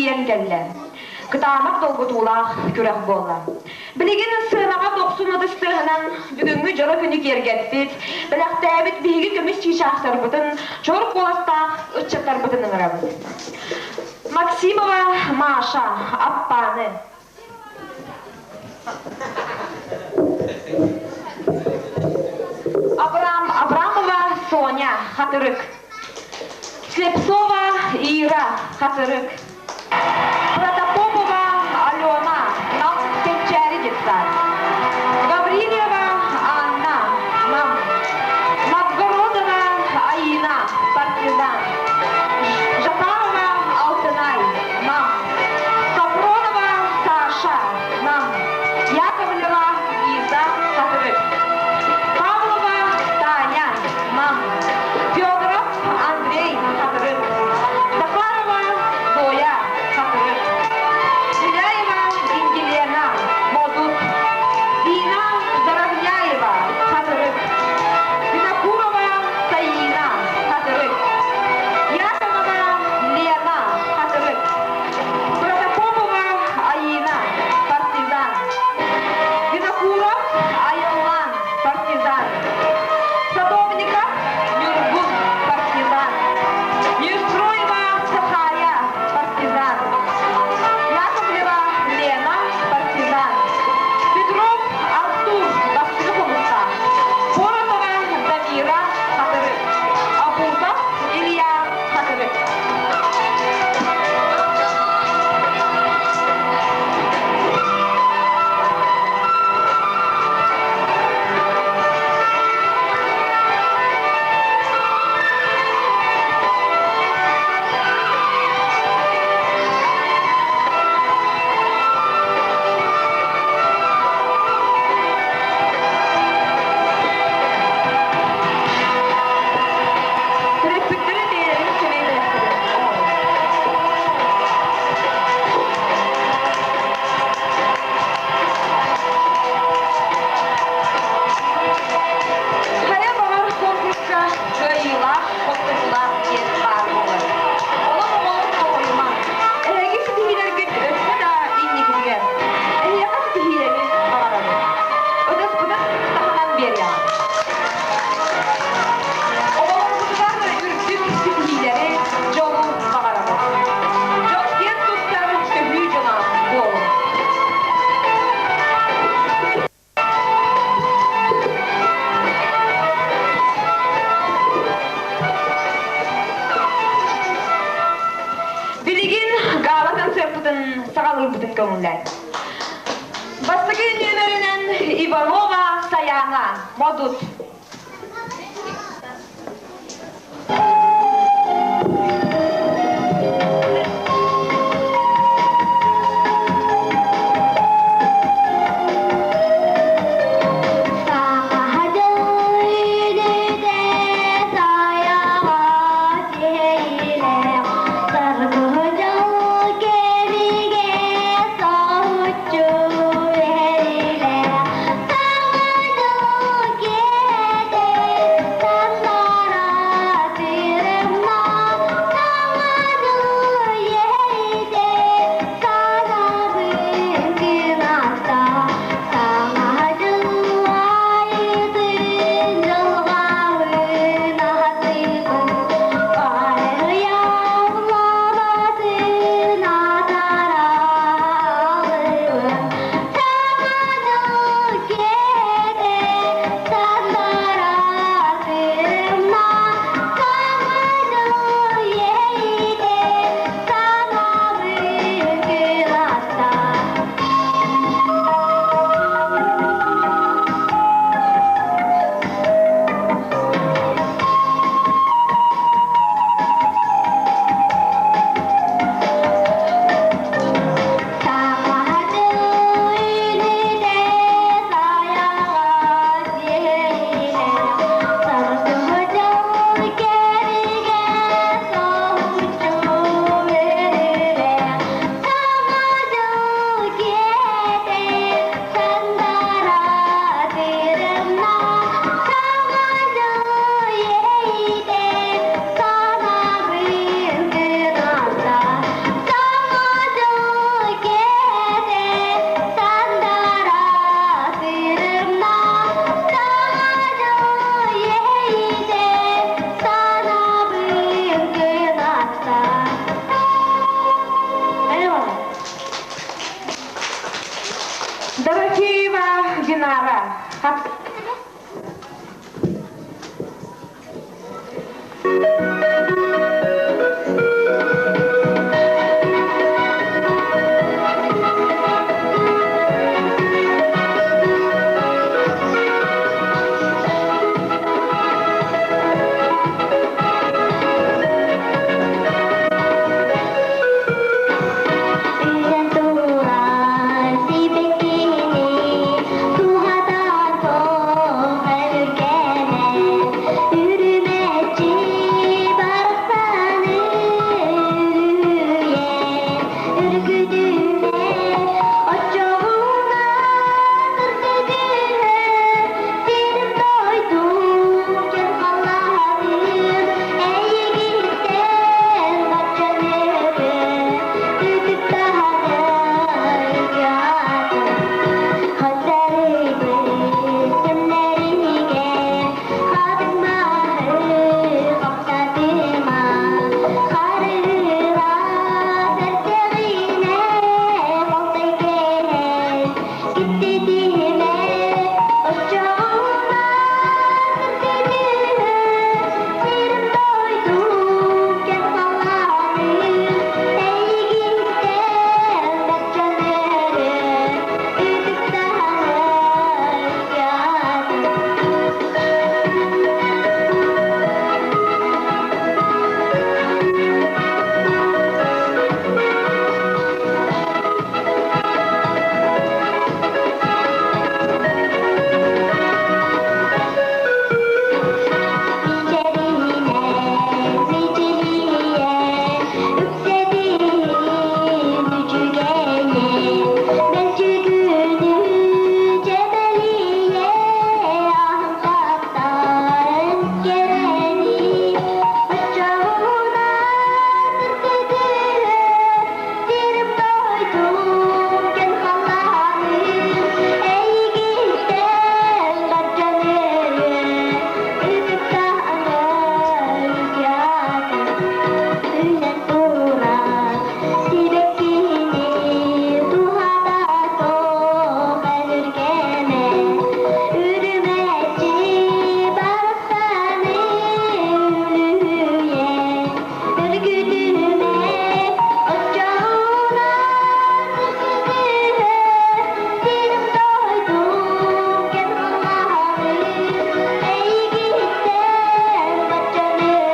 тиийэн кэллэ. Кытаанах долгутуулаах күрэх буолла. Билигин сыанаҕа дохсун ытыс тыаһынан бүгүҥҥү дьоро күнү киэргэппит, бэлэхтээбит биһиги көмүс чыычаахтарбытын, чор куоластаах ыччаттарбытын ыҥырабыт. Максимова Маша, Аппааны. Абрам Абрамова Соня, Хатырык. Слепцова Ира, Хатырык. Протопопова Алена, Нам Кэнчээри детсад. Гаврильева Анна, Нам. Новгородова Аина, Партизан. Жапарова Алтынай, Нам. Сафронова Саша, Нам. Яковлева Лиза, Хатырык. Павлова Таня, Нам. Федоров Андрей, Хатырык. Захарова Зоя, Хатырык. Гуляева Ингелена, Модут. Дина Заровняева, Хатырык. Винокурова Саина, Хатырык. Яковлева Лена, Хатырык. Протопопова Аина, Партизан. Винокуров Айыллан, Партизан. Садовников Нюргун, Партизан. Неустроева Сахая, Партизан. Яковлева Лена, Партизан. Петров Артур, Бастыгы Хомуста. Поротова Дамира, Хатырык. Абутов Илья, Хатырык. Төрөппүттэри бэйэлэрин сэмэй бэлэхтэрин оҥорор. Хайа баҕар конкурска кыайыылаах, хотторуулаах диэн баар буолар. Онон оҕолор хомойумаҥ. Эһиги ситиһиилэргит өссө да инникитигэр. Эһиэхэ ситиһиилэри баҕарабын. Ытыспытын таһынан биэриэҕим. Оҕолорбутугар үрдүк ситиһиилэри, дьолу баҕарабыт. Дьон киэн туттар төһүү дьоно буолуҥ. Билигин гала-концерпытын саҕалыырбытын көҥүллээн. Бастакы нүөмэринэн Иванова Саяна, Модут. Саха дьыл сайаҕа сиһилээх, саргы дьыл кэмигэр соһуччу эһэлээх, саҥа дьыл киэһэтэ саннара сырымна. Дорофеева Динара. Үүнэн турар сибэккини туһатан тоҕ өрүкэмэ үрүмэччи барахсаны үрүйэн үргүтүмэ оччоҕуна сырдыгыһы сирим дойдум кэм халлаанын эйигиттэн баччаныгын Түтүк таһаны Хатарыйбыт кэмнэригэр хатыҥ маһы хамсатыма, харыыра сэртэҕинэ халтай кэһэн киттитимэ, оччоҕуна сырдыгы сирим дойдум кэм халлааным эйигиттэн баччанырын Үксэдин үчүгэйи, мэлдьи Чэбэлиye аһым кэрэни, оччоҕуна сырдыгы сирим дойдум кэм халлааным эйигиттэн баччаныгы ытыктаһан Үүнэн турар сибэккини туһата суох өлүргэмэ, үрүмэччи барахсаны үлүһүйэн өргүтүмэ, оччоҕуна сырдыгы сирим дойдум кэм халлааным эйигиттэн баччаныгы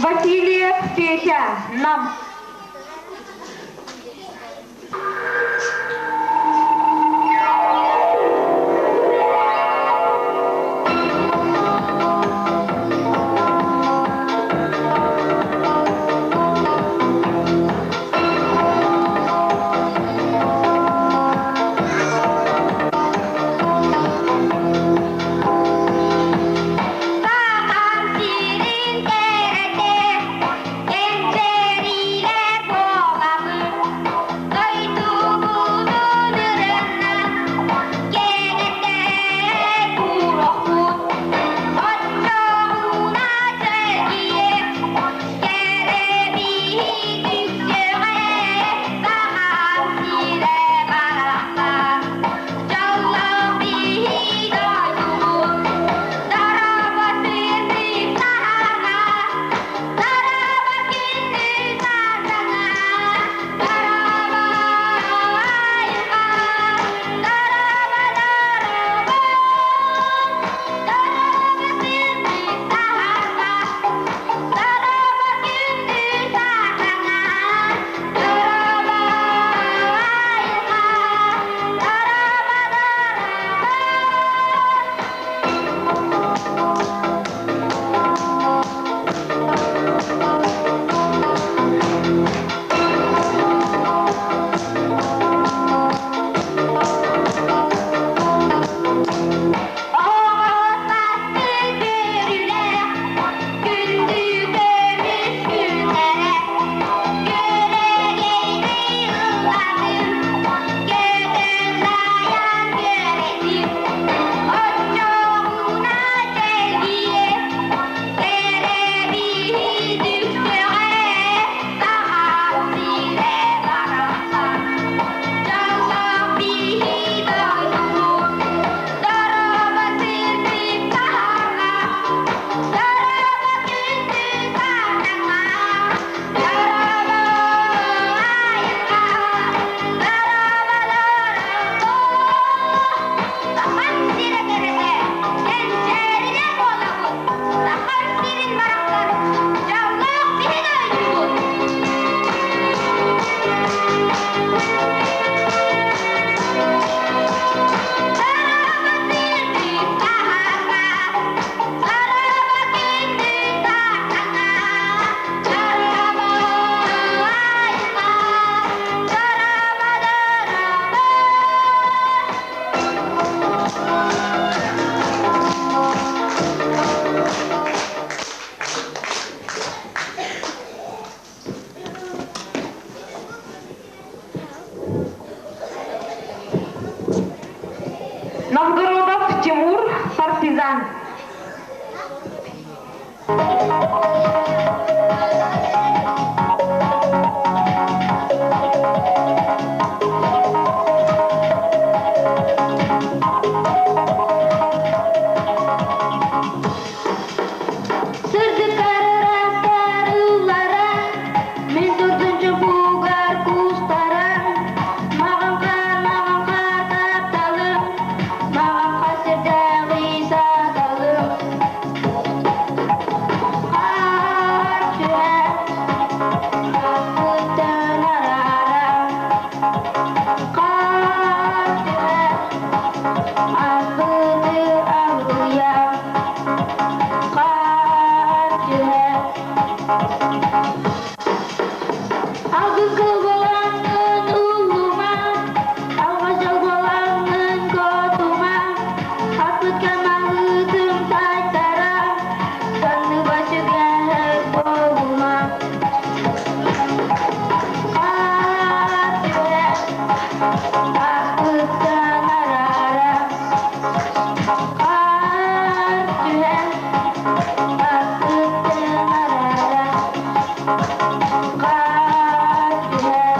Васильев Петя, нам. Сахан сирин кэрэтэ, кэнчэрилээх. Новгородов Тимур, Партизан. Сырдыккар ыраастар ыллара, мин турдун чугугар кустара, маҕан хаар, маҕан хаар тапталым, маҕан хас сирдээҕи сааталым. Хаар түһэр, хаспыттан араара, хаар түһэр, аспыты аллыйа, хаар түһэр. Алгыс буолаҥҥын уллума, алҕас дьол буолаҥҥын хотума, Аппыт маһыытын тайтара, санныба сүгэһэр буолума. Хаар түһэр, аспыттан араара, хаар түһэр, аспыттан араара, хаар түһэр.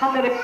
Хатырык.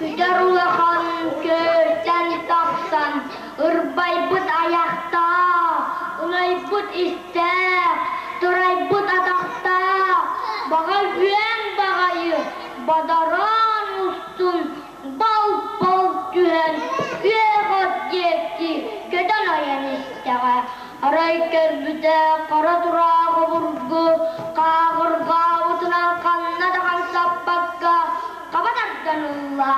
Күтэр улахан күөлтэн тахсан, ырбайбыт айахтаах, ылайбыт истээх, турайбыт атахтаах, баҕа үөн баҕайы бадараан устун бал-бал түһэн күөх от диэки көтөн ойон истэҕэ. Арай көрбүтэ хара тураах обургу хааҕырҕаабытынан ханна да хамсаппакка хаба тардан ылла.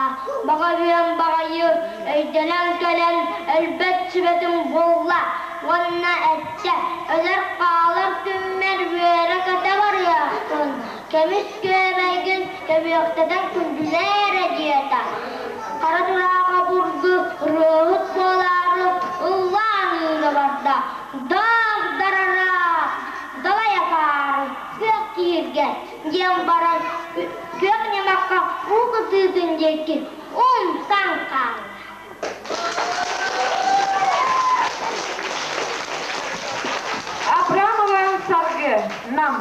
Баҕа үөн баҕайы өйдөнөн кэлэн өлбөт сүбэтин булла уонна эттэ: «Өлөр-хаалар күммэр үөрэ-көтө барыахпын, көмүс күөмэйгин көбүөхтэтэн күндүлээ эрэ» диэтэ. Хара тураах обургу ырыаһыт буолаары ыллаан ыыра барда: «Даах дарараах, далай акаары, күөх киһиргэ» диэн баран күөх ньамахха уу кытыытын диэки умсан хаалла. Абрамова Саргы, Нам.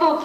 Тут.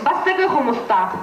Бастакы хомустаах.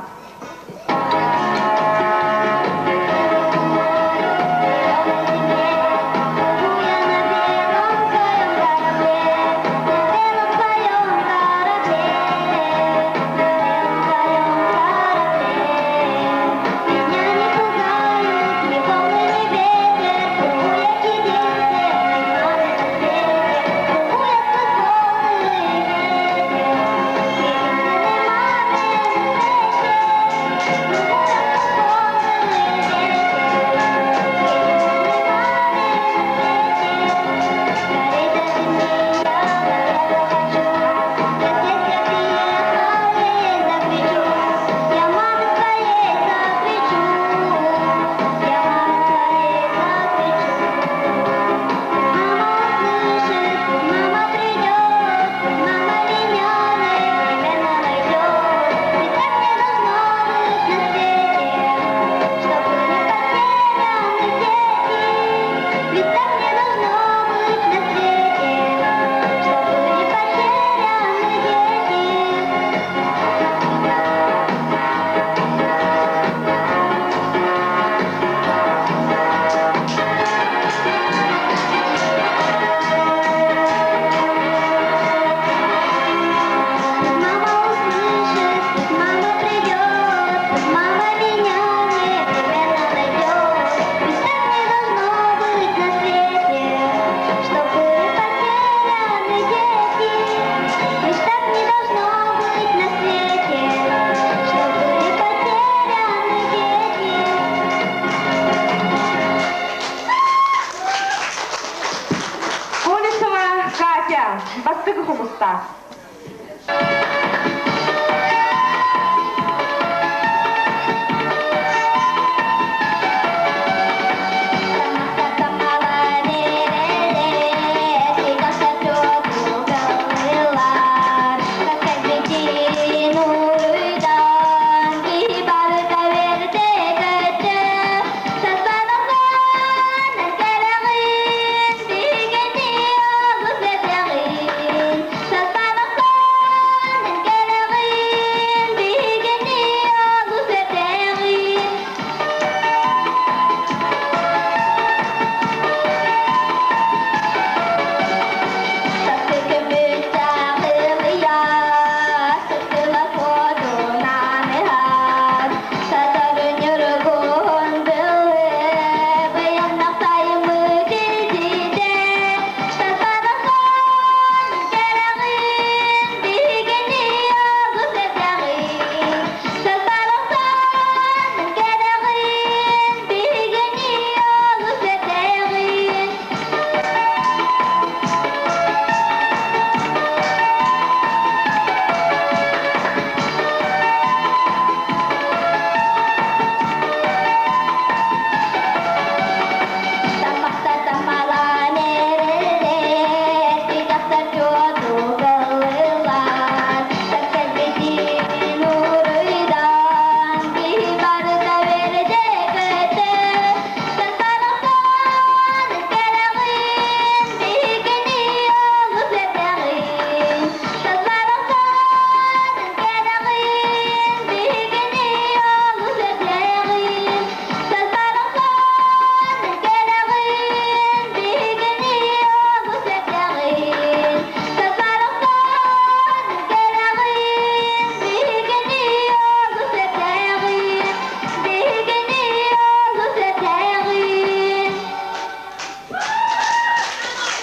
таҕыста.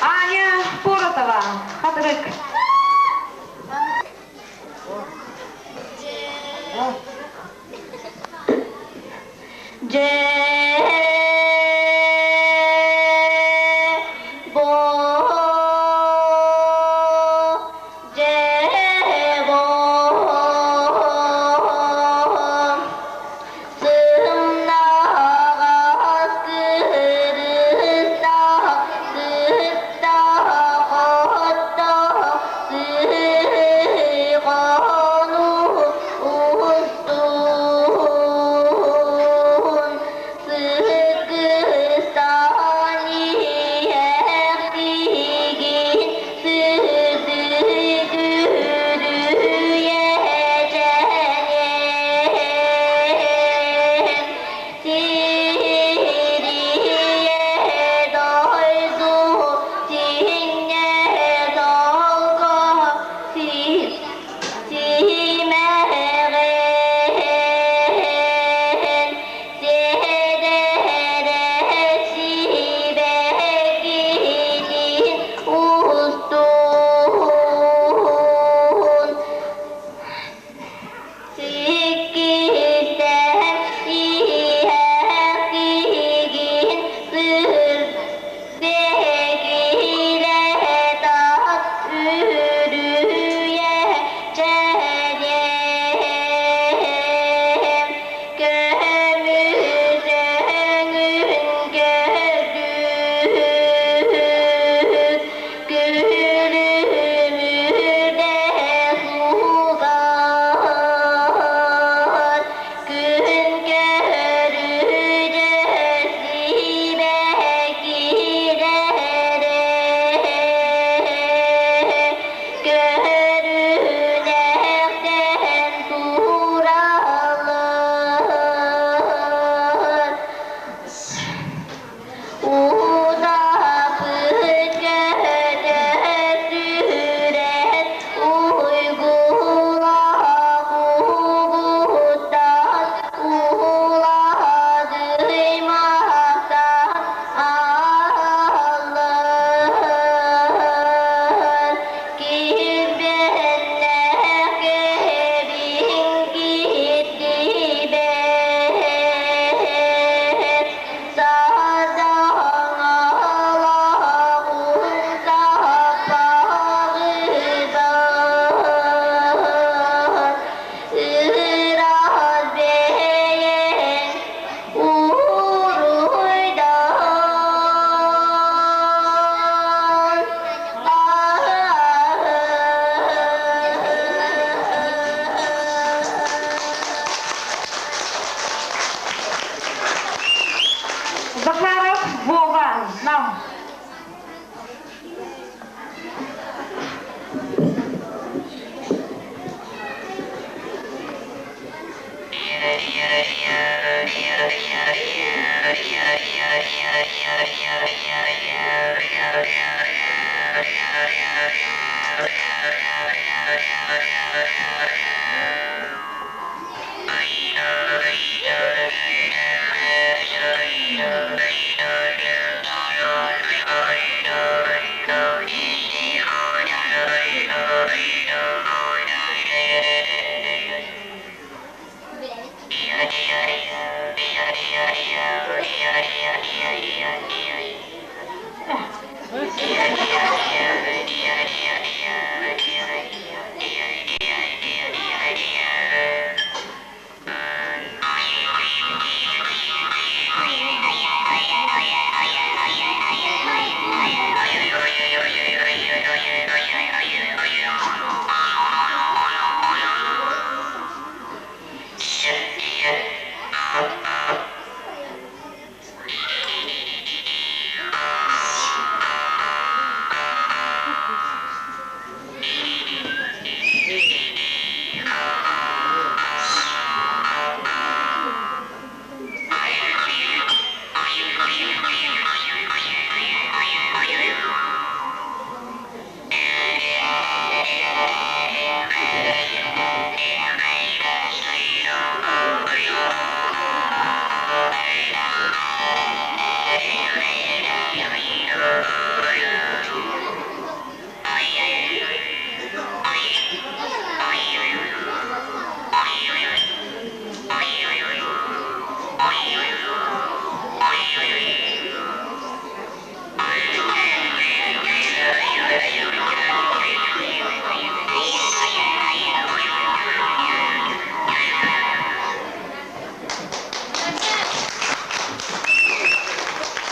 Аня Поротова, Хатырык.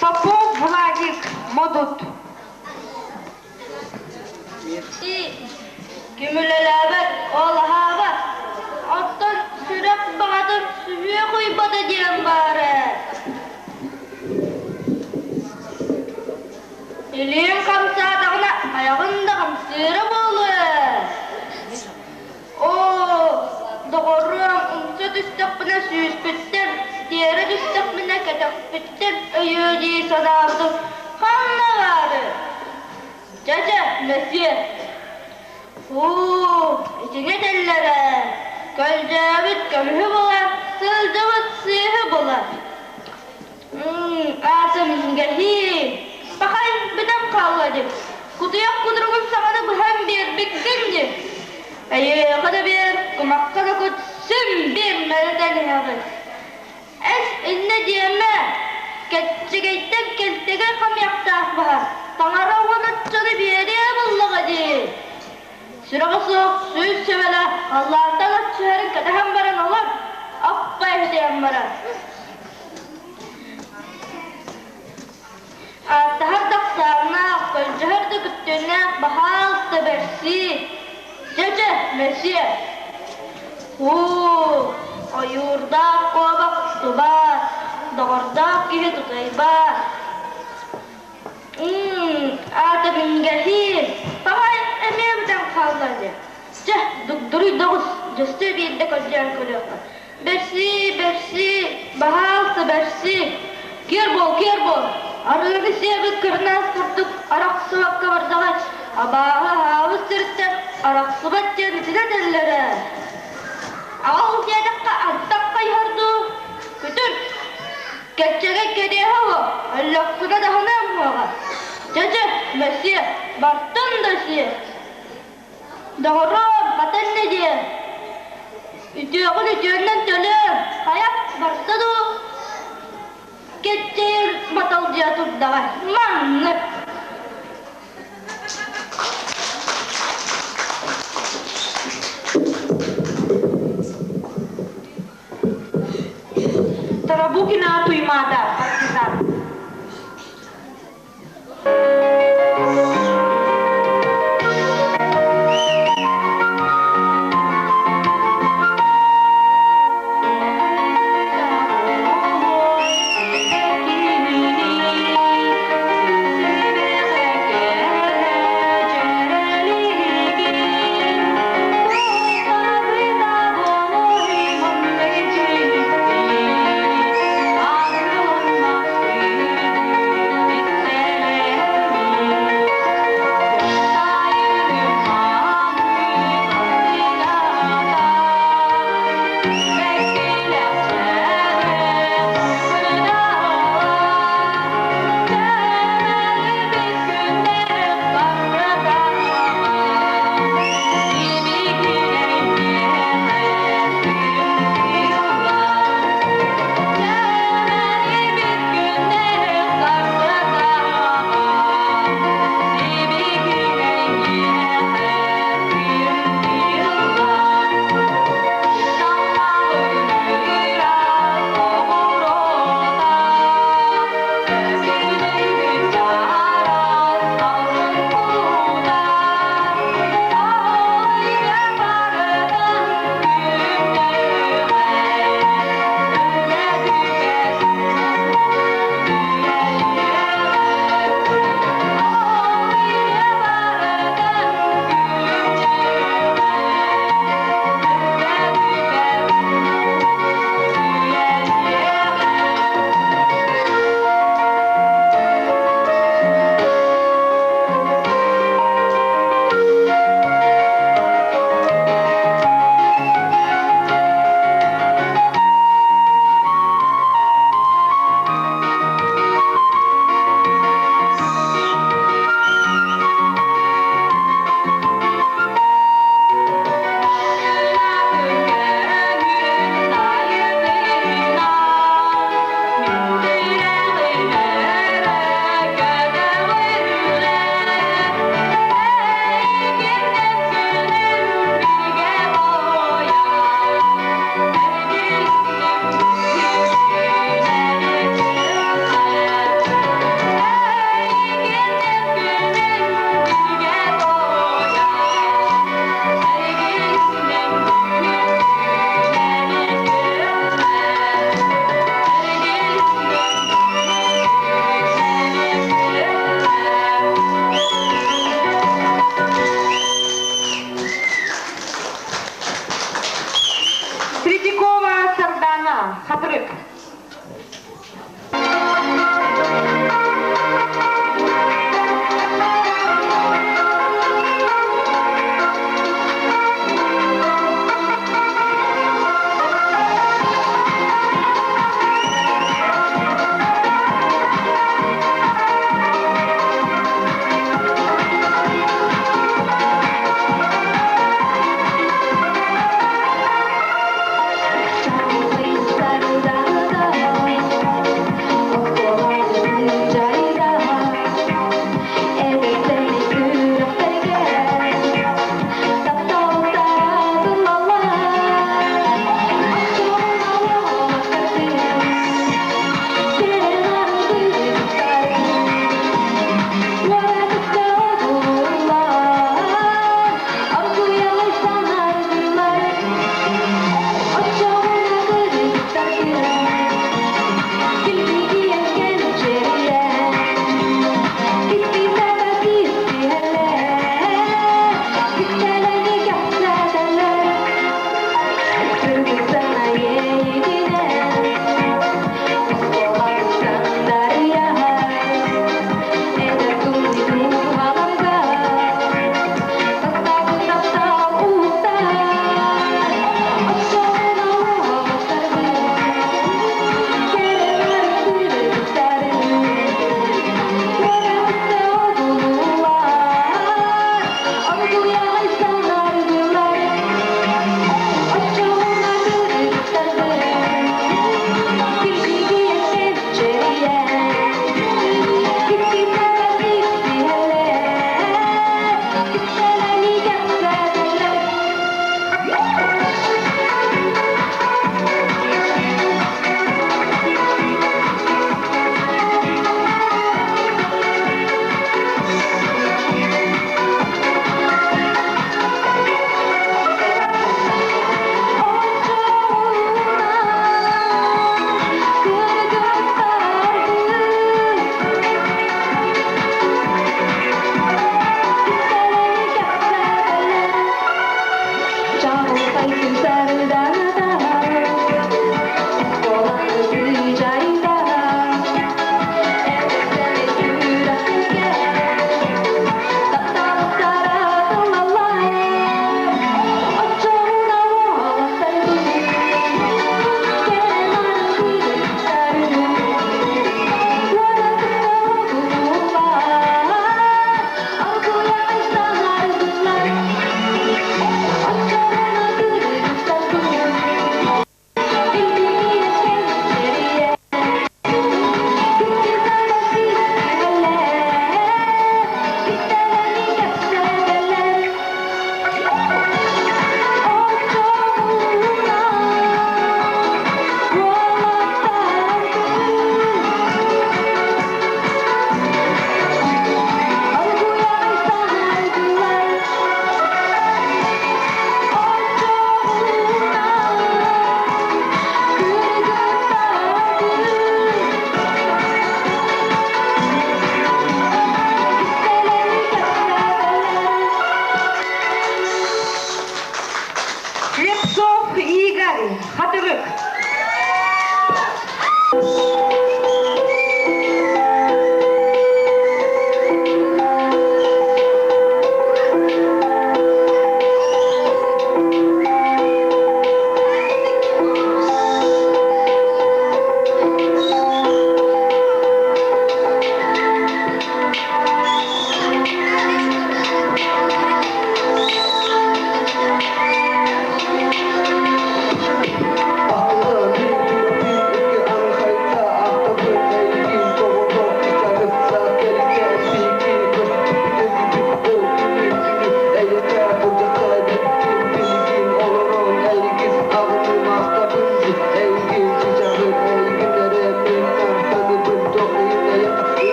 Попов Владик Модут. Ким үлэлээбэт, ол аһаабат. Оттон сүрэх баҕатын сүһүөх уйбата диэн баар ээ. Илииҥ хамсаатаҕына айаҕын да хамсыыра буолуо ээ. Оо, доҕоруом, умса түстэхпинэ сүүспүттэн, тиэрэ түстэхпинэ кэтэхпиттэн өйүө дии санаабытым ханна баарый? Чэ-чэ, месье. Һуу, итини этэллэр ээ, көлдьөөбүт көмүһү булар, сылдьыбыт сыыһы булар. Аатым иһигэһии, пахай бүтэн хаалла дии. Кутуйах кутуругун саҕаны быһан биэрбиккин дии. Эйиэхэ да биэр, кумахха да кут, син биир мэлитэн иһэҕин. Эс иннэ диэмэ, кэччэгэйтэн кэлтэгэй хамыйахтаах баһар, таҥара уон оччону биэриэ буоллаҕа дии. Сүрэҕэ суох сүүс сүбэлээх халлаантан от түһэрин кэтэһэн баран олор, аппа эһэтийэн барар. Ааттаһар да ахсааннаах, көрдөһөр да күттүөннээх баһаалыста бэрсии. Чэ-чэ, месье. Уу, ойуурдаах куобах устубат, доҕордоох киһи тутайбат. Аата минньигэһиин, паҕай эмиэ бүтэн хаалла ини. Чэ, дугдуруй доҕус, дьөссө биирдэ көрдөөн көрүөххэ. Бэрсии, бэрсии, баһаалыста бэрсии. Киэр буол, киэр буол. Арыыны сиэбит кырынаас курдук арахсыбакка бардаҕа, абааһы аһаабыт сириттэн арахсыбат диэн итинэ этэллэр ээ. Аҕал диэтэххэ антах хайыһар дуу? Күтүр, кэччэгэй кэриэһэ уо, өллөхпүнэ даһаныам уоҕа. Чэ-чэ, месье, бартын да сиэ. Доҕоруом, хата иннэ диэ. Үтүөҕүн үтүөннэн төлөө, хайа, барса дуу? Кэччэйэр маталдьыйа турдаҕа, маннык. Тарабукина Туймаада, партизан. Хатырык.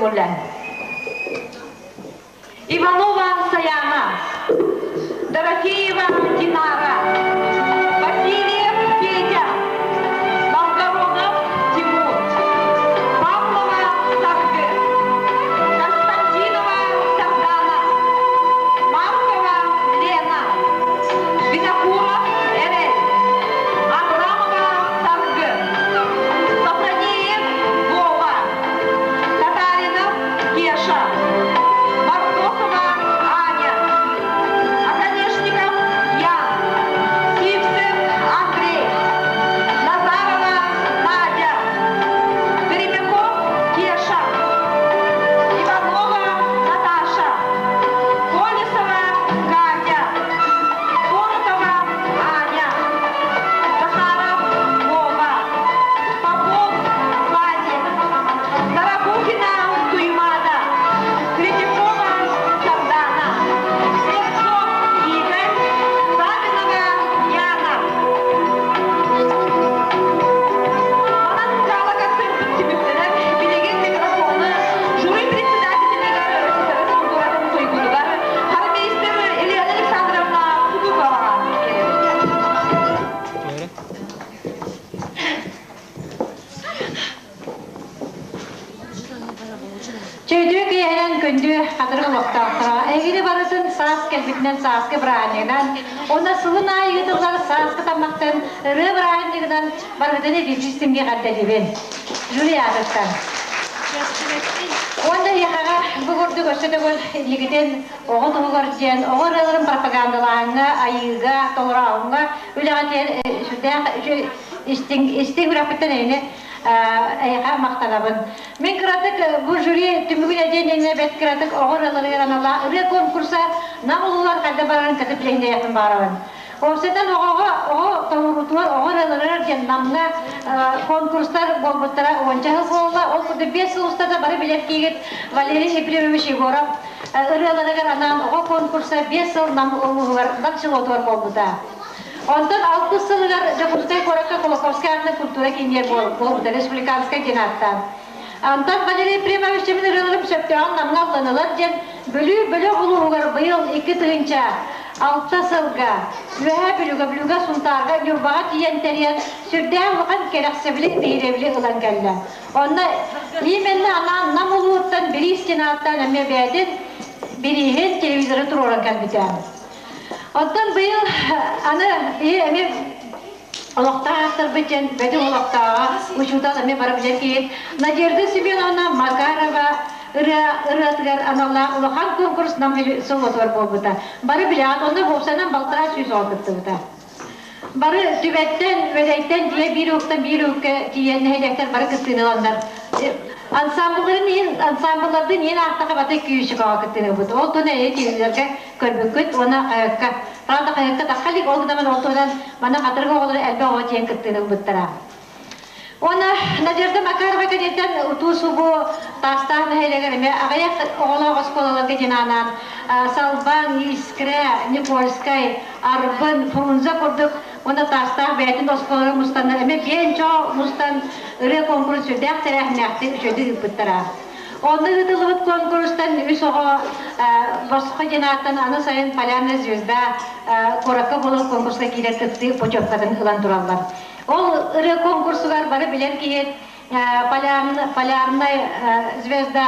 көҕүллэн. Иванова Саяна, Дорофеева Динара, Васильев Федя, Новгородов Тимур, Павлова Саргы, Константинова Сардана, Маркова Лена, Винокуров Эрэл, Абрамова Саргы, Сафронеев Вова, Татаринов Кеша, Мартосова Аня, Оконешников Ян, Сивцев Андрей, Назарова Надя, Перебяков Кеша, Иванова Наташа, Колесова Катя, Коротова Аня, Захаров Вова, Попов Вадик, Тарабукина Туймада, Третьякова Сардана, Слепцов Игорь, Савинова Яна. Манан гала концертын түмүктэнэр. Билигин микрофону жюри председателигэр СССР культуратын туйгунугар хормейстер Елена Александровна Кутуковаҕа биэрэбит. Чөйдүү киэһэнэн күндү хатырык олохтоохторо эһигини барытын саас кэлбитинэн сааскы бырааһынньыгынан уонна сылын аайы ыытыллар сааскы таммахтан ырыа бырааһынньыгынан барытын итиччи симгэ эҕэрдэлиибин. Жюри аатыттан. Уонна эһиэхэҕэ бу курдук өссө төгүл инникитин оҕо туһугар диэн оҕо ырыаларын пропагандалааһыҥҥа, айыыга, толорооһуҥҥа үлэҕитигэр сүрдээх үчүгэй истиҥ истиҥ үрэхпиттэн эйини эйиэхэ махтанабын. Мин кыратык бу жюри түмүгүн этиэн иннинэ бэрт кыратык оҕо ырыаларыгар аналлаах ырыа конкурса Нам улуулар хайда барарын кытып билиһиннэриэхпин баҕарабын. Уопсайдан оҕоҕо оҕо толоруутугар оҕо ырыаларыгар диэн Намҥа конкурстар буолбуттара уонча сыл буолла. Ол курдук 5 сыл устата бары билэр киигит Валерий Ефремович Егоров ырыаларыгар анаан оҕо конкурса 5 сыл Нам улууһугар Нам селотугар буолбута. Онтон алтыс сылыгар Дьокуускай куоракка Кулаковскай аатынан культура киинигэр буолбута республиканскай диэн ааттаан. Антон Валерий Ефремович мин ырыаларым сөптөөҕүн намҥа алланылар диэн Бүлүү бөлөх улууһугар быйыл 2006 сылга Үөһээ Бүлүүгэ, Бүлүүгэ, Сунтаарга, Ньурбаҕа тиийэн тэрийэн сүрдээх улахан кэрэхсэбили, биһирэбили ылан кэллэ. Онно именно анаан Нам улууһуттан бириис диэн ааттаан эмиэ бэйэтин бирииһин телевизоры туруоран кэлбитэ. Оттон быйыл аны биһи эмиэ олохтоох ааттарбыт диэн бөдөҥ олохтооҕо учуутал эмиэ бары билэр киһи Надежда Семеновна Макарова ырыа ырыатыгар аналлаах улахан конкурс Нам селотугар буолбута. Бары билэҕит, онно уопсайынан 1,500 оҕо кыттыбыта. Бары түбэттэн, үөдэйтэн дьиэ биир уһуктан биир уһукка тиийэн нэһилиэктэр бары кыттыыны ыланнар ансамблларын иһин ансамбллардын иһин аахтаха баты күүсүкөҕө кыттыыны ылбыт. Ол туһунан эһи телевизорга көрбүккүт уонна хаһыакка правда хаһыакка тахха илик ол гынан ол туһунан манна хатырык оҕолоро элбэх оҕо тиийэн кыттыыны ылбыттара. Уонна Надежда Макарова кэниттэн утуу-субуу Таастаах нэһилиэгэр эмиэ аҕыйах оҕолоох оскуолаларга диэн анаан Салбаҥ, Искрэ, Никольскай, Арбын, Фрунзе курдук уонна Таастаах бэйэтин оскуолалара мустаннар эмиэ киэҥ чоо мустан ырыа куонкурус сүрдээх тэрээһиннээхтик үчүгэйдик ыыппыттара. Онно ыытыллыбыт куонкурустан үс оҕо босхо диэн ааттан аны сайын Полярная звезда куоракка буолар конкурска киирэр кыттыы путевкатын ылан тураллар. Ол ырыа конкурсугар бары билэр киһи Полярная звезда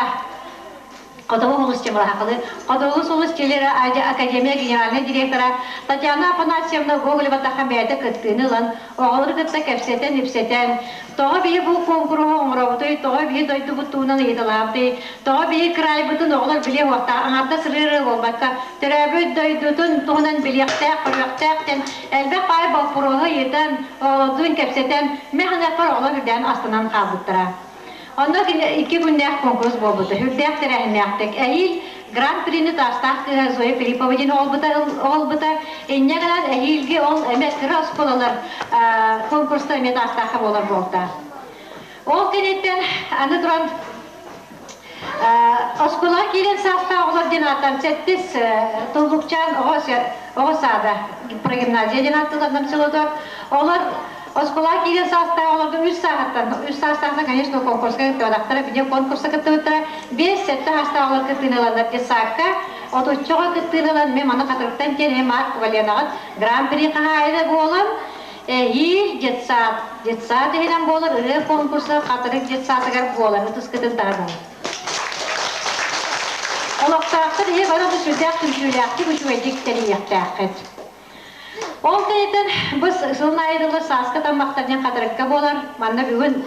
Хотугу улус Чемалахакалы, Хотугу улус телера Академия генеральнай директора Татьяна Афанасьевна Гоголева тахан бэйэтэ кыттыыны ылан, оҕолору кытта кэпсэтэн-ипсэтэн, тоҕо биһи бу куонкуруһу оҥоробутуй, тоҕо биһи дойдубут туһунан ыйыталаабытый, тоҕо биһи кыраайбытын оҕолор билиэ уохтаах, аҥардас ырыа буолбакка, төрөөбүт дойдутун туһунан билиэхтээх, көрүөхтээх диэн элбэх баай боппуруоһу ыйытан, оҕолордуун кэпсэтэн, мин саныахпар оҕолор үрдээн астынан хаалбыттара. Онно икки күннээх конкурс буолбута. Үрдээх тэрээһиннээхтик. Эһиил Гран-прини таастаах кыыһа Зоя Филиппова диэн оҕолбута. Инньэ гынан эһиилги ол эмэ кыра оскуолалар конкурста эмиэ таастаахха буолар буолта. Ол кэнниттэн аны туран оскуолаҕа киирэн саастаах оҕолор диэн ааттаан сэттис туллукчаан оҕо оҕо саада прогимназия диэн ааттыылар селотор. Олор Оскуолаҕа киирэн саастаах оҕолорго үс сааһыттан, үс саастаахтан, конечно, конкурска кыттыбатахтара, били конкурса кыттыбыттара, 5-7 саастаах оҕолор кыттыыны ыланнар детсадка, отучча оҕо кыттыыны ылан, мен маны Хатырыктан тиэн, Марк Валенаҕыт гран-при хаһаайына буолан, эһиил детсад, детсад иһинэн буолар ырыа конкурса Хатырык детсадыгар буолар, ытыскытын таһынан. Олохтоохтор иһи бары да сүрдээх түмсүүлээхтик, үчүгэйдик тэрийиэхтээххит. Ол кэнниттэн бу сылын аайы дылы сааскы таммахтар диэн хатырыкка буолар. Манна бүгүн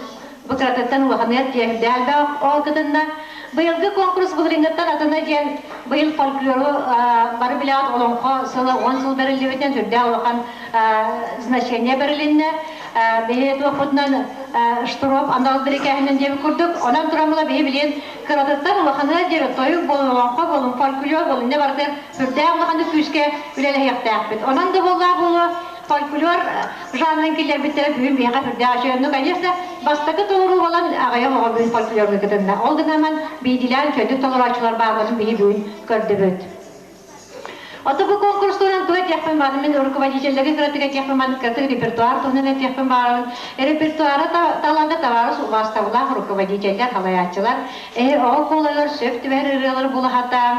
бу кыратыттан улаханыгар тиэрдэ элбэх ол кытынна. Быйылгы конкурс былырыыҥҥыттан атына диэн быйыл фольклору бары билэҕит олоҥхо сыла 10 сыл бэриллибитинэн сүрдээх улахан значение бэрилиннэ. Биһи туохпутунан штуров анал бирикээһинэн диэбит курдук. Онон тураммыла биһи билин кыратыттан улаханыгар диэри тойук буолун, олоҥхо буолун, фольклор буолун не барытын Сүрдээх улаханнык күүскэ үлэлэһиэхтээхпит. Онон да буоллаах буолуо, фольклор жанрын киллэрбиттэрэ бүгүн биһиэхэ сүрдээх үчүгэй. Ну, конечно, бастакы толоруу буолан аҕыйах оҕо бүгүн фольклорга кытынна. Ол гынан биирдиилээн үчүгэйдик толорооччулар баалларын биһи бүгүн көрдүбүт. Ото бу конкурс туһунан тугу этиэхпин баҕарабын, мин руководителлэргэ кыратык этиэхпин баҕарабын, кыратык репертуар туһунан этиэхпин баҕарабын. Репертуара таланга табаарыс убаастабылаах руководителлэр, салайааччылар, эһи оҕо куолайыгар сөп түбэһэр ырыалары булаһатаан,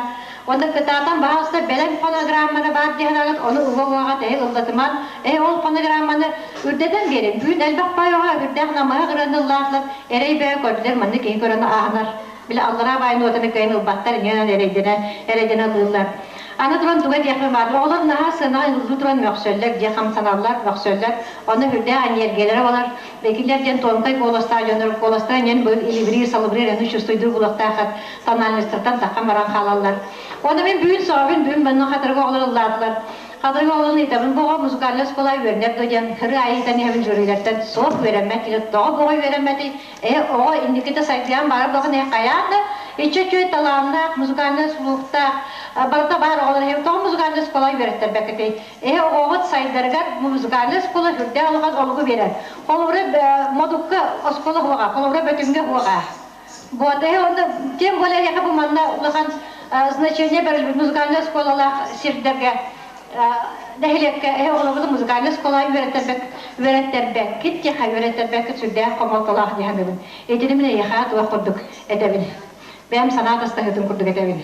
Онно кытаатан баһаалыста бэлэм фонограмманы баар диэхинагыт ону уга-угаҕа тэһи ыллатыман, эһи ол фонограмманы үрдэтэн биэрин. Бүгүн элбэх баай үрдээх намыһах ырыаны ыллаатылар, эрэй бэйэ көрдүлэр, маннык киһи көрөн ааһынар. Били аллараа баай нуотаны кыайан ылбаттар, инньэ эрэйдэнэ, эрэйдэнэ ылыыллар. Аны туран туга диэхпин баар, оҕолор наһаа сыанаҕа ыллыы туран мөхсөллөр, дьиэ хамсаналлар, мөхсөллөр. Онно үрдээх эньиэргэлэрэ болар. Бэкилэр диэн тонкай куоластаах дьоннор куоластара инньэн быыл илибириир-салыбырыыр эну чувствуйдуур булуохтааххыт тональностартан таххан баран хаалаллар. Уонна мин бүгүн соҕобун, бүгүн манна хатырыга оҕолор ыллаатылар. Хатырыга оҕолорун ыйытабын, бу оҕо музыкальнай оскуола үөрэнэр дуо диэн ырыа айыытан иһэбин жюрилэртэн суох үөрэммэт диэн тоҕо бу оҕо үөрэммэтий? Э, оҕо инникитэ сайдыан баар буолан э хайаан да иччи үчүгэй талааннаах, музыкальнай слухтаах, барыта баар оҕолор иһин тоҕо музыкальнай оскуола үөрэттэрбэккитий? Эһи оҕоҕут сайдарыгар музыкальнай оскуола сүрдээх улахан олугу биэрэр. Холобура, Модукка оскуола уоҕа, холобура, Бөтүҥҥэ уоҕа. Вот, эһи онно тем более эһиэхэ бу манна улахан значение бэриллибит музыкальнай оскуолалаах сирдэргэ нэһилиэккэ эһи оҕолоргутун музыкальнай оскуола үөрэттэрбэк үөрэттэрбэккит диэхэ үөрэттэрбэккит сүрдээх хомолтолоох дии саныыбын. Итини мин эйиэхэ туох курдук этэбин. Бэйэм санаа тастаһыытын курдук этэбин.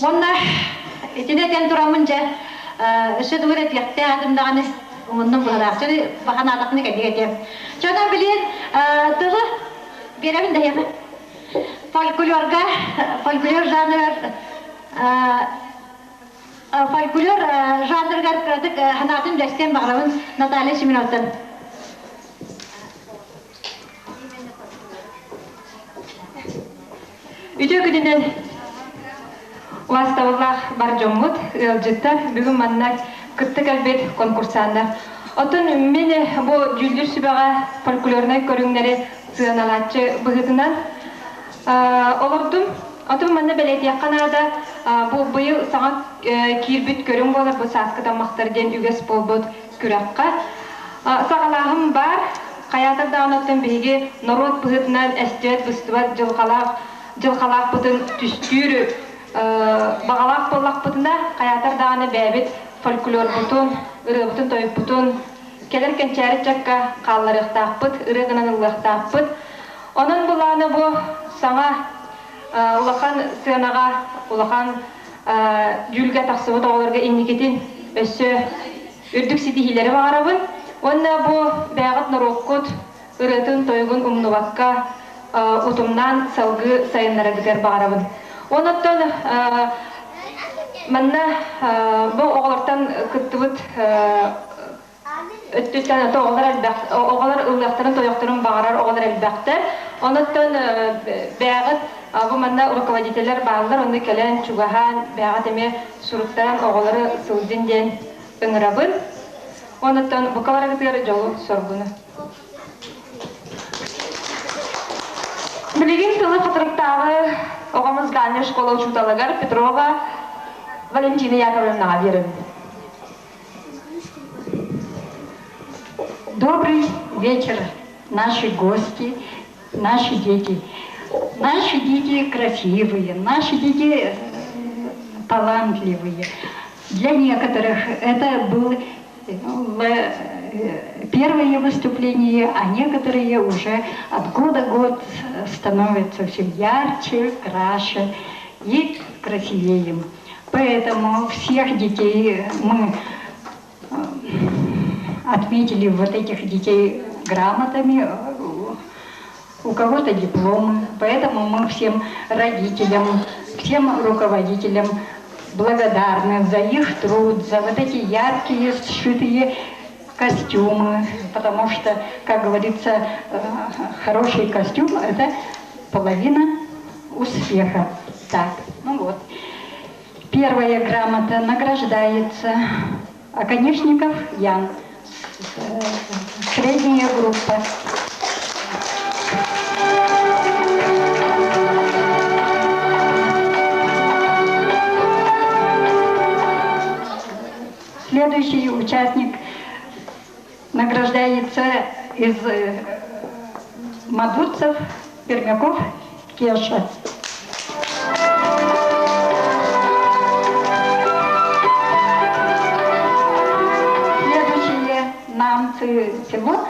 Уонна итини этэн тураммын дьэ өссө тугу эрэ этиэхтээх этим даҕаны умуннум быһыылаах. Чэ баханаатахпына кэллик этиэм. Чэ онон билигин тылы биэрэбин да эһиэхэ. Фольклорга, фольклор жанрыгар фольклор жанрыгар кыратык санаатын үлэстиэн баҕарабын Наталья Семеновтан. Үтүө күнүнэн убаастабыллаах бар дьоммут, ыалдьыттар, бүгүн манна кытта кэлбит конкурсаннар. Оттон мин бу дьүүллүүр сүбэҕэ фольклорнай көрүҥнэри сыаналааччы быһыытынан олордум. Оттон манна бэлиэтиэххэ наада, бу быйыл саҥа киирбит көрүҥ буолар, бу сааскы таммахтар диэн үгэс буолбут күрэххэ. Саҕалааһын баар, хайаатар даҕаны оттон биһиги норуот быһыытынан эстибэт быстыбат дьылҕалаах дьылҕалаахпытын түстүүр баҕалаах буоллахпытына, хайаатар даҕаны бэйэбит фольклорбутун, ырыабытын-тойукпутун кэлэр кэнчээри ыччакка хаалларыахтаахпыт, ырыа гынан ыллыахтаахпыт. Онон былааны бу саҥа улахан сыанаҕа, улахан дьүүлгэ тахсыбыт оҕолорго инникитин өссө үрдүк ситиһиилэри баҕарабын уонна бу бэйэҕит норуоккут ырыатын-тойугун умнубакка утумнаан салгыы сайыннараргытыгар баҕарабын. Онон манна бу оҕолортон кыттыбыт өттүттэн ото оҕолор элбэх оҕолор ыллыахтарын тойохторун баҕарар оҕолор элбэхтэр. Онуттан бэйэҕит бу манна руководителлэр бааллар, онно кэлэн чугаһаан бэйэҕит эмиэ суруктаан оҕолору сылдьын диэн ыҥырабын. Онуттан бука барыгытыгар дьолу-соргуну. Билигин тылы Хатырыктааҕы оҕо музыкальнай школа учууталыгар Петрова Валентина Яковлевнаҕа биэрэбин. Добрый вечер, наши гости, наши дети. Наши дети красивые, наши дети талантливые. Для некоторых это был первые выступления, а некоторые уже от года в год становятся все ярче, краше и красивее. Поэтому всех детей мы отметили вот этих детей грамотами, у кого-то дипломы. Поэтому мы всем родителям, всем руководителям благодарны за их труд, за вот эти яркие сшитые костюмы, потому что, как говорится, хороший костюм – это половина успеха. Так, ну вот. Первая грамота награждается Оконешников Ян, средняя группа. Следующий участник награждается из Мадутцев, Пермяков, Кеша. Следующее намцы село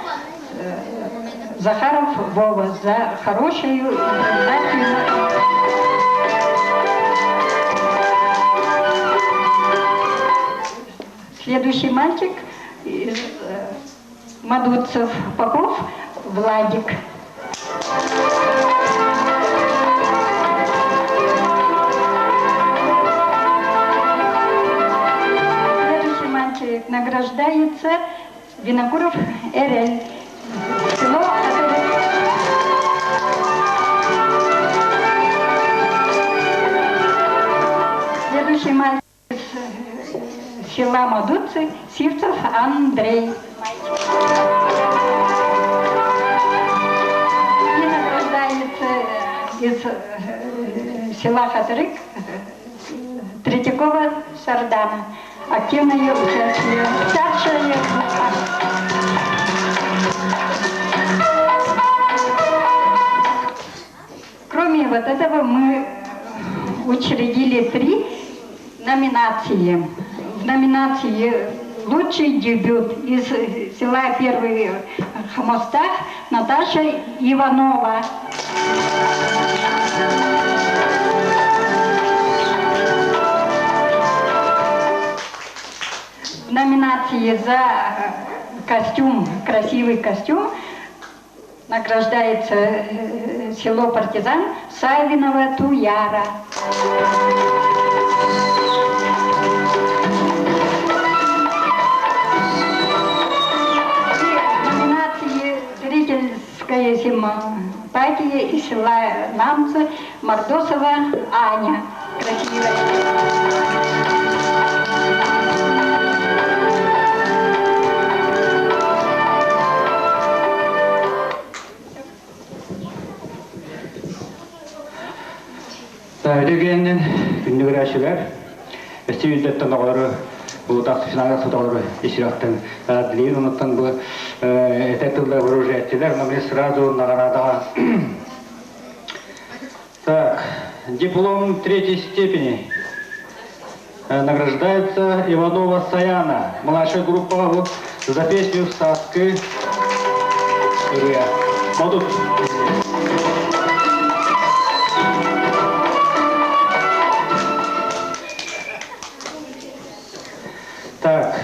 Захаров Вова за хорошую импровизацию. Следующий мальчик из Мадутцев Попов Владик. Следующий мальчик награждается Винокуров Эрель. Село Следующий мальчик из села Мадуцы Сивцев Андрей. И награждается из села Хатырык Третьякова Сардана. Активное участие. Старшая группа. Кроме вот этого мы учредили 3 номинации. В номинации «Лучший дебют» из села Первый Хомостах Наташа Иванова. В номинации за костюм, красивый костюм, награждается село Партизан Савинова Туяра. В номинации «Зрительская симпатия» из села Намцы Мордосова Аня. Красивая. Дегеннен күндүгөрәшилер Өстүйүндөттөн оҕолору улутак финалга сотолору иширактан длин онуттан бу это тылда вооружателер, но мне сразу награда. Так, диплом третьей степени награждается Иванова Саяна, младшая группа за песню «Саскы». Модут. Так,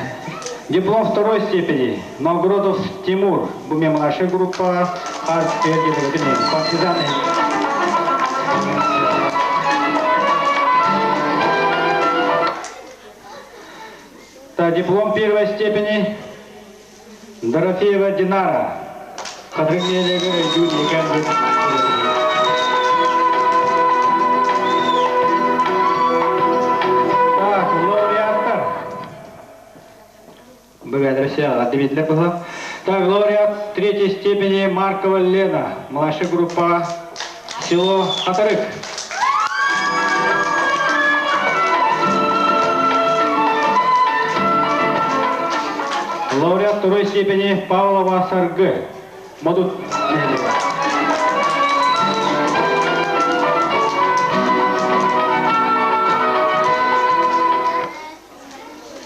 диплом второй степени. Новгородов Тимур. Буме младшая группа. Партизаны. Так, диплом первой степени. Дорофеева Динара. Так, лауреаттар. Так, лауреат третьей степени Маркова Лена, младшая группа, село Хатырык. Лауреат второй степени Павлова Саргы. Модут.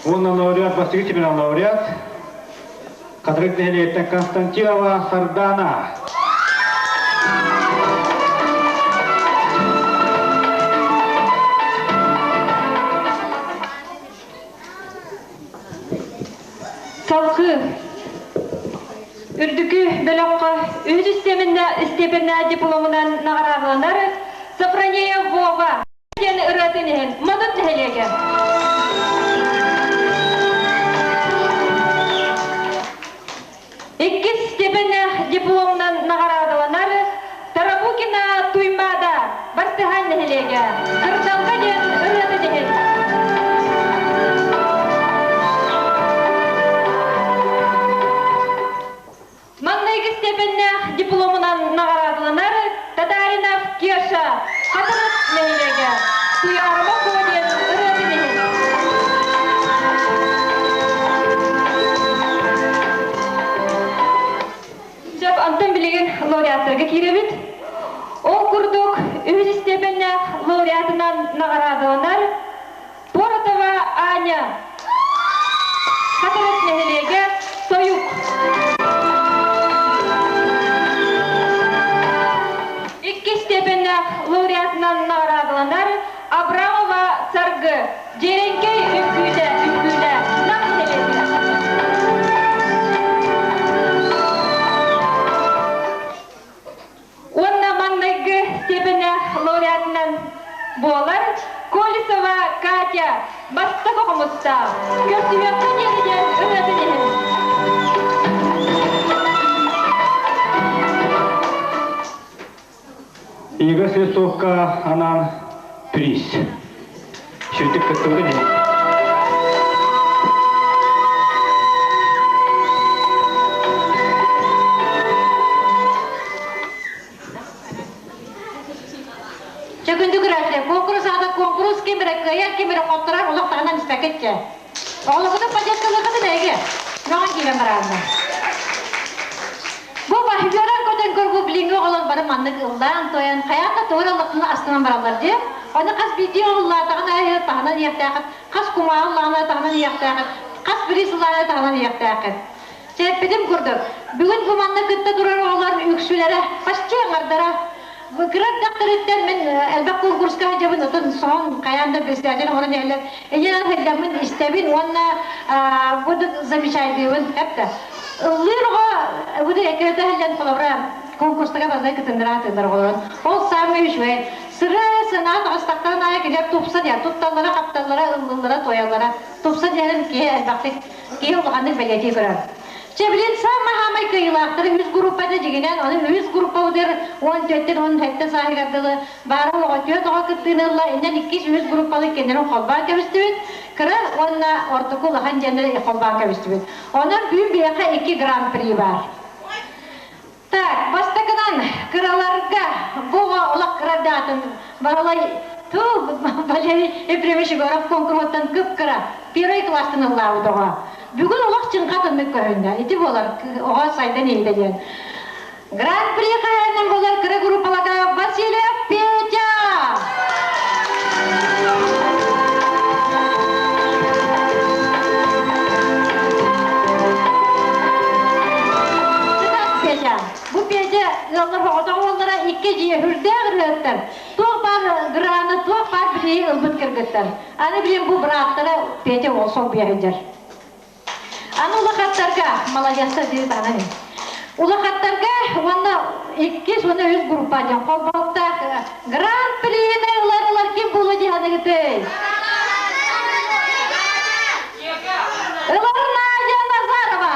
Он на лауреат, бастыгы степени лауреат. Хатырык нэһилиэктэн Константинова Сардана. Салгыы Үрдүкү бөлөххө үһүс степеннээх дипломунан наҕараадаланар Софрония Вова диэн ырыатын иһин Модут нэһилиэгэ. Иккис степеннээх дипломунан наҕараадаланар Тарабукина Туймаада Бартыһаан нэһилиэгэ Кырдалга диэн ырыатын иһин. Маҥнайгы степеннээх дипломунан наҕараадаланар Татаринов Кеша Хатырык нэһилиэгэ Туйаарыма Куо диэн ырыатын иһин. Сөп, онтон билигин лауреаттарга киирэбит. Ол курдук, үһүс степеннээх лауреатынан наҕараадаланар Поротова Аня, Хатырык нэһилиэгэ Тойук. Иккис степеннээх лауреатынан наҕараадаланар Абрамова Саргы, Дьиэрэҥкэй үҥкүүтэ үҥкүүлэ Нам нэһилиэгэ. Уонна маҥнайгы степеннээх лауреатынан буолар Колесова Катя бастакы хомустаах Көрсүһүөххэ диэри диэн ырыатын иһин. Игорь Слепцовка анаан приз. Сүрдүк кыттыбытын иһин. Чэ күндү көрөөччүлэр, куонкурус аата куонкурус ким эрэ кыайар, ким эрэ хотторор олох таһынан испэккит Оҕолоргутун поддержкалыаххытын эһиги. Мөҕөн киирэн бараанна. Бу баһыгыран көтөн көр бу билиҥҥи оҕолор бары маннык ыллаан-туойан хайаан да тугу эрэ ыллахтарына астынан бараллар дии. Ону хас биирдии ыллаатаҕын аайы таһынан иһиэхтээххит, хас кумааҕы ыллаҕын аайы таһынан иһиэхтээххит, хас бириис ыллаҕын аайы таһынан иһиэхтээххит. Чэппитим курдук, бүгүн бу манна кытта турар оҕолор үксүлэрэ почти аҥардара кыра эрдэхтэриттэн мин элбэх конкурска сылдьабын, отон соһон хайаан да председатель оҥорон иһэллэр. Ийэ сылдьаммын истэбин уонна бу замечайдыыбын эптэ. Ыллыыр оҕо бу эккирэтэ сылдьан холобура конкурстарга барыта кытынныраатыылар оҕолорун. Ол саамай үчүгэй. Сыры санаа таҕыстахтарын аайы кинилэр тупсан иһэр, тутталлара, хапталлара, ыллыыллара, туойаллара. Тупсан иһэрин киһи элбэхтик киһи улаханнык бэлиэтии көрөр. Чэ, билин саамай-хаамай кыайыылаахтары үс группата дьигинэн, ону үс группабытыгар 14-тэн 17 сааһыгар дылы баара оҕо түөрт оҕо кыттыыны ылла, иннэн иккис үһүс группаны кинилэрин холбоон кэбистибит, кыра уонна ортоку улахан диэннэри холбоон кэбистибит. Онон бүгүн биһиэхэ икки гран-при баар. Так, бастакынан кыраларга бу оҕо олох кыра даатын Баһылай тыл Валерий Ефремович Егоров конкурсуттан кып-кыра первый класстан ыллаабыт оҕо. Бүгүн олох чыҥха атыннык көһүннэ. Ити буолар оҕо сайдан иһитэ диэн. Гран-при хаһаайынан буолар кыра группаларга Васильев Петя! Петя. Бу Петя ыаллар оҕотоҕо уоллара икки дьиэ үрдээх ырыаттан туох баар граны, туох баар билии ылбыт кыргыттар. Аны билин бу бырааттара Петя уол солбуйа сылдьар. Аны улахаттарга, маладьыастар дии таһынан Улахаттарга уонна иккис уонна үс группа диэн холбоһуктаах гран-прини ылар ылар ким буолуо дии саныгытый? Ылар Надя Назарова.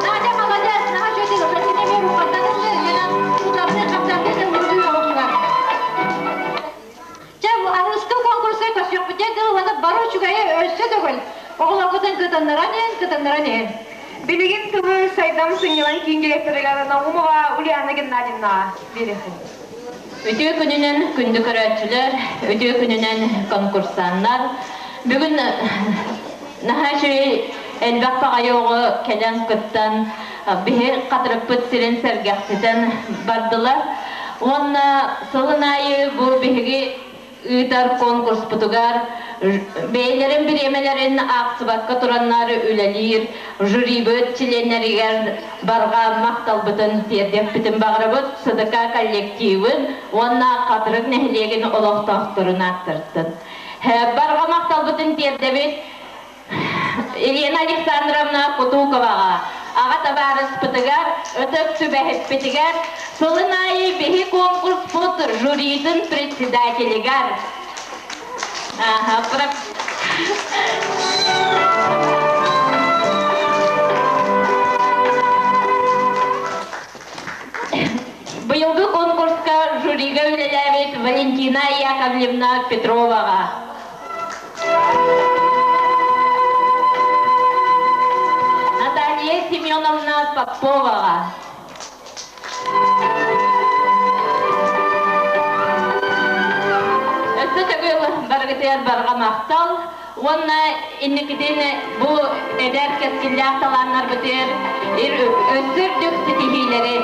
Надя молодец, наһаа үчүгэй ылла. Кини эмиэ рукаттан ылла, утарны хапсарды ыллыы оҕотугар. Чэ, аныгыскы конкурска көрсүөхпүтэ дыл уонна бары үчүгэйи өссө төгүл оҕолоргутун кытыннаран иһин, кытыннаран иһин. Билигин тылы Сайдам сынньалаҥ киин директорыгар Наумова Ульяна Геннадьевнаҕа биэриэххин. Үтүө күнүнэн күндү көрөөччүлэр, үтүө күнүнэн конкурсаннар. Бүгүн наһаа үчүгэй элбэх баҕайы оҕо кэлэн кыттан, биһи хатырыкпыт сирин сэргэхситэн бардылар. Уонна сылын аайы бу биһиги ыытар конкурспутугар бэйэлэрин бириэмэлэрин аахсыбакка тураннар үлэлиир жюрибыт чилиэннэригэр барҕа махталбытын тиэрдиэхпитин баҕарабыт СДК коллективын уонна Хатырык нэһилиэгин олохтоохторун ааттарыттан. Барҕа махталбытын тиэрдэбит Елена Александровна Кутуковаҕа, аҕа табаарыспытыгар, ытык сүбэһиппитигэр, сылын аайы биһи конкурспут жюритын председателигэр Быйылгы конкурска жюрига үлэлээбит Валентина Яковлевна Петроваҕа Наталья Семеновна Поповаҕа. Өссө төгүл барыгытыгар барҕа махтал уонна инникитин бу эдэр кэскиллээх талааннарбытыгар өссө үрдүк ситиһиилэри.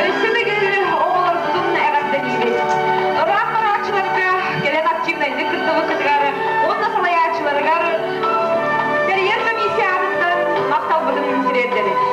Өссө төгүл оҕолорбутун эҕэрдэлиибит. Ыраах барааччыларга кэлэн активнайдык кыттыбыккытыгар уонна салайааччыларыгар тэрийэр комиссия аатыттан махталбытын тириэрдэбит.